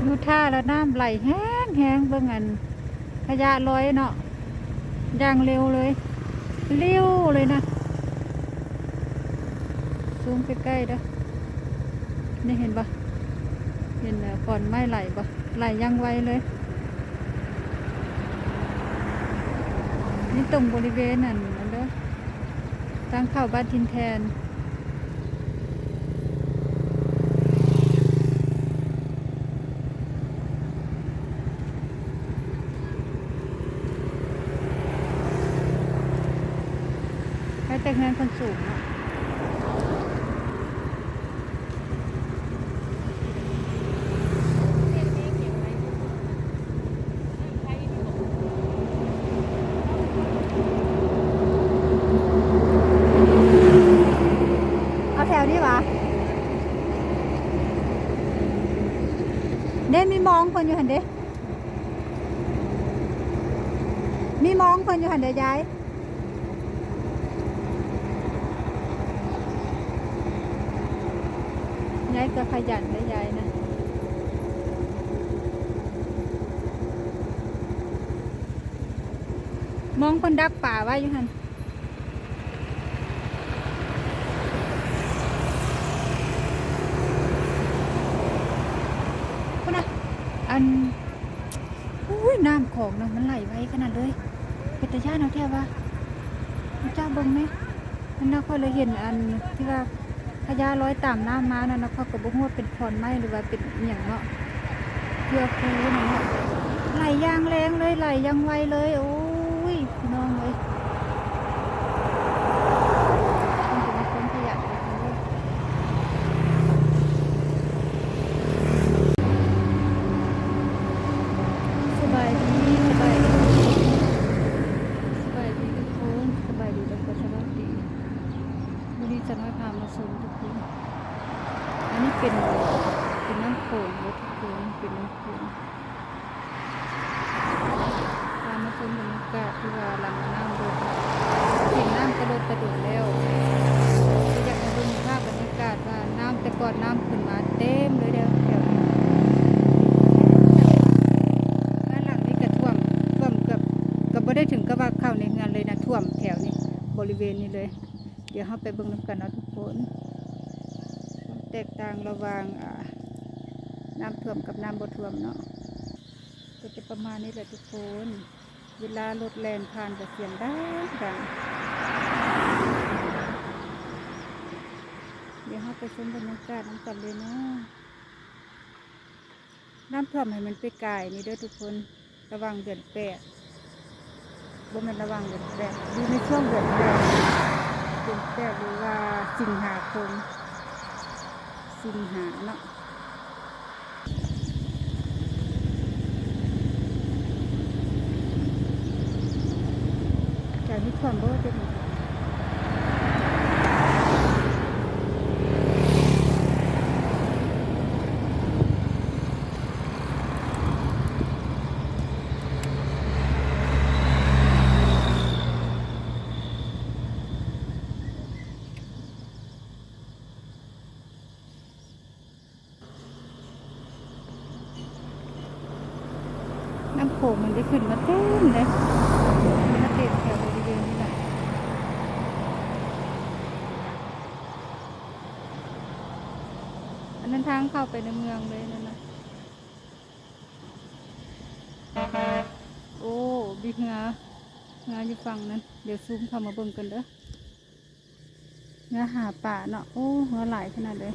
ຢູ່ທ່າແລ້ວນ້ຳໄຫຼແຮງໆ ເບິ່ງອັນຂະຫຍະລອຍເນາະ ຢ່າງເລັວເລີຍ ລິ້ວເລີຍນະ. ຊູມໃກ້ໆເດີ້ ນີ້ເຫັນບໍ່? ເຫັນຂອນໄມ້ໄຫຼບໍ່? ໄຫຼຢ່າງໄວເລີຍ. ນີ້ຕົງບໍລິເວນອັນນັ້ນເດີ້ ທາງເຂົ້າບ້ານຖິ່ນແທນ. ໃກ້ແຕ່ເຮືອນຄົນສູງເນາະ. ເອົາແຖວນີ້ຫວາ? ເດ້ ມີມອງເພິ່ນຢູ່ຫັ້ນເດ້ ມີມອງເພິ່ນຢູ່ຫັ້ນເດ້ຍາຍ. ຍາຍກໍຂະຫຍັນເດ້ຍາຍນະ ມອງເພິ່ນດັກປາໄວ້ຢູ່ຫັ້ນ. ພຸ້ນນະ ອັນ ໂອ້ຍ ນ້ຳຂອງນະ ມັນໄຫຼໄວຂະໜາດເລີຍ ເປັນຕາຢ້ານເອົາແທ້ວ່າ. ເຈົ້າເບິ່ງແມະ ນັ້ນນະ ຂ້ອຍເລີຍເຫັນອັນທີ່ວ່າຂະຫຍະລອຍຕາມນ້ຳມານັ້ນນະ ຂ້ອຍກໍບໍ່ຮູ້ວ່າເປັນຂອນໄມ້ ຫຼືວ່າເປັນອີ່ຫຍັງເນາະ ເກືອຟູນັ້ນເນາະ ໄຫຼຢ່າງແຮງເລີຍ ໄຫຼຢ່າງໄວເລີຍ. ໂອ້ຍ ພີ່ນ້ອງເອີຍ ມັນເປັນຄົນຂະຫຍັນເລີຍ. ສະບາຍດີ ສະບາຍດີ ສະບາຍດີທຸກຄົນ ສະບາຍດີ ແລ້ວກໍສະຫວັດດີ. ມື້ນີ້ສາວນ້ອຍພາມາຊົມທຸກຄົນ ອັນນີ້ເປັນ ເປັນນ້ຳໂຂງເດີ້ທຸກຄົນ ເປັນນ້ຳໂຂງ. ພາມາຊົມບັນຍາກາດທີ່ວ່າຫຼັງນ້ຳລົດເນາະ ເຫັນນ້ຳກະລົດແຕ່ດົນແລ້ວ ກໍຢາກມາເບິ່ງພາບບັນຍາກາດວ່ານ້ຳ ແຕ່ກ່ອນນ້ຳຂຶ້ນມາເຕັມເລີຍເດີ້ແຖວນີ້. ເຮືອນຫຼັງນີ້ກະຖ້ວມ ຖ້ວມເກືອບ ກະບໍ່ໄດ້ເຖິງກັບວ່າເຂົ້າໃນເຮືອນເລີຍນະ ຖ້ວມແຖວນີ້ ບໍລິເວນນີ້ເລີຍ. ດຽວເຮົາໄປເບິ່ງນຳກັນເນາະທຸກຄົນ ຄວາມແຕກຕ່າງລະຫວ່າງ ອາ ນ້ຳຖ້ວມກັບນ້ຳບໍ່ຖ້ວມເນາະ. ກໍຈະປະມານນີ້ແຫຼະທຸກຄົນ ເວລາລົດແລ່ນຜ່ານກໍສຽງດັງໆ. ດຽວເຮົາໄປຊົມບັນຍາກາດນຳກັນເລີຍເນາະ. ນ້ຳຖ້ວມໃຫ້ມັນໄປກາຍນີ້ເດີ້ທຸກຄົນ ລະຫວ່າງເດືອນແປດ ບໍ່ແມ່ນລະຫວ່າງເດືອນແປດ ຢູ່ໃນຊ່ວງເດືອນແປດ ເດືອນແປດ ຫຼືວ່າສິງຫາຄົມ ສິງຫາເນາະ. ຈາກນີ້ຖ້ວມບໍ່ເປັນຫຍັງ. ນ້ຳໂຂງມັນຈະຂຶ້ນມາເຕັມເດ້ ມາເຕັມແຖວບໍລິເວນນີ້ແຫຼະ. ອັນນັ້ນທາງເຂົ້າໄປໃນເມືອງເລີຍນັ້ນນະ. ໂອ້ ມີເຮືອ ເຮືອຢູ່ຝັ່ງນັ້ນ ດຽວຊູມເຂົ້າມາເບິ່ງກ່ອນເດີ້. ເຮືອຫາປາເນາະ ໂອ້ ເຮືອຫຼາຍຂະໜາດເລີຍ.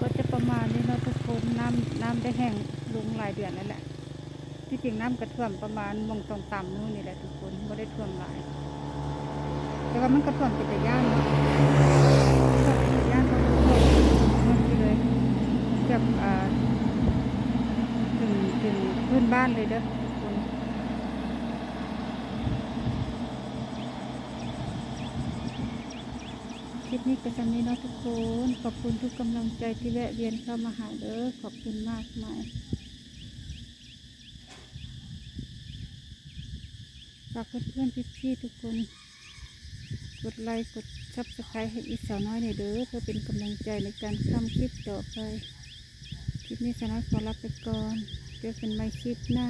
ກໍຈະປະມານນີ້ເນາະທຸກຄົນ ນ້ຳ ນ້ຳໄດ້ແຫ້ງລົງຫຼາຍເດືອນແລ້ວແຫຼະ. ທີ່ຈິງນ້ຳກະຖ້ວມປະມານໝ່ອງສອງສາມມື້ນີ້ແຫຼະທຸກຄົນ ບໍ່ໄດ້ຖ້ວມຫຼາຍ ແຕ່ວ່າມັນກະຖ້ວມເປັນຕາຢ້ານເນາະ ຖ້ວມເປັນຕາຢ້ານ ເພາະວ່າຖ້ວມເຖິງພື້ນທີ່ເລີຍ ແບບ ອ່າ ເຖິງ ເຖິງພື້ນບ້ານເລີຍເດີ້ທຸກຄົນ. ຄລິບນີ້ກະສ່ຳນີ້ເນາະທຸກຄົນ ຂອບຄຸນທຸກກຳລັງໃຈທີ່ແວະວຽນເຂົ້າມາຫາເດີ້ ຂອບຄຸນມາກມາຍ. ຝາກເພື່ອນໆ ພີ່ໆ ທຸກຄົນ ກົດໄລ ກົດ Subscribe ໃຫ້ອີສາວນ້ອຍແດ່ເດີ ເພື່ອເປັນກຳລັງໃຈໃນການທຳຄລິບຕໍ່ໄປ. ຄລິບນີ້ສາວນ້ອຍຂໍລາໄປກ່ອນ ເຈີກັນໃໝ່ຄລິບໜ້າ.